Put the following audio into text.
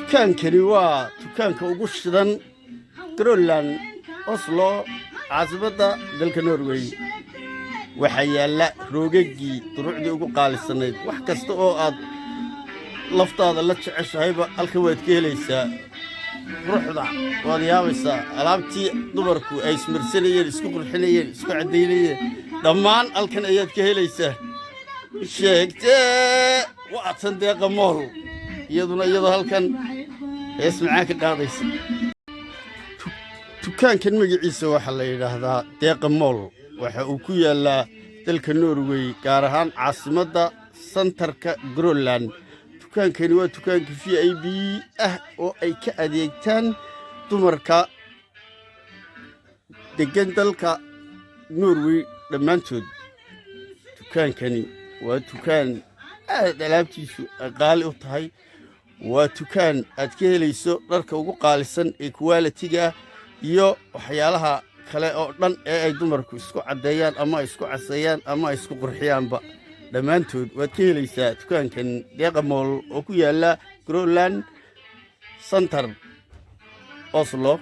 Dukaankani waa dukaanka ugu shidan Grønland, Oslo, caasimadda dalka Norway. Waxaa yaalla roogagii, duruucdii ugu qaalisanayd. Wax kasta oo aad laftaada la jeceshahayba halkan waad ka helaysaa. Ruuxda waad yaabaysaa, alaabtii dumarku ay ismarsanayeen, isku qurxinayeen, isku caddaynayeen, dhammaan halkan ayaad ka helaysaa. Sheegtee, waa tan Deeqa Mall, iyaduna iyadoo halkan hees macaan ka qaadaysa. Dukaankan magaciisa waxaa la yidhaahdaa Deeqa Mall. Waxa uu ku yaallaa dalka Norway, gaar ahaan caasimadda santarka Grønland. Dukaankani waa dukaanka VIP ah oo ay ka adeegtaan dumarka deggan dalka Norway dhammaantood. Dukaankani waa dukaan aad alaabtiisu ay qaali u tahay. Waa dukaan aad ka helayso dharka ugu qaalisan ee quality-ga iyo waxyaalaha kale oo dhan ee ay dumarku isku caddeeyaan ama ay isku caseeyaan ama ay isku qurxiyaanba. Dhammaantood waad ka helaysaa dukaankan Deeqa Mall oo ku yaalla Grønland Center, Oslo.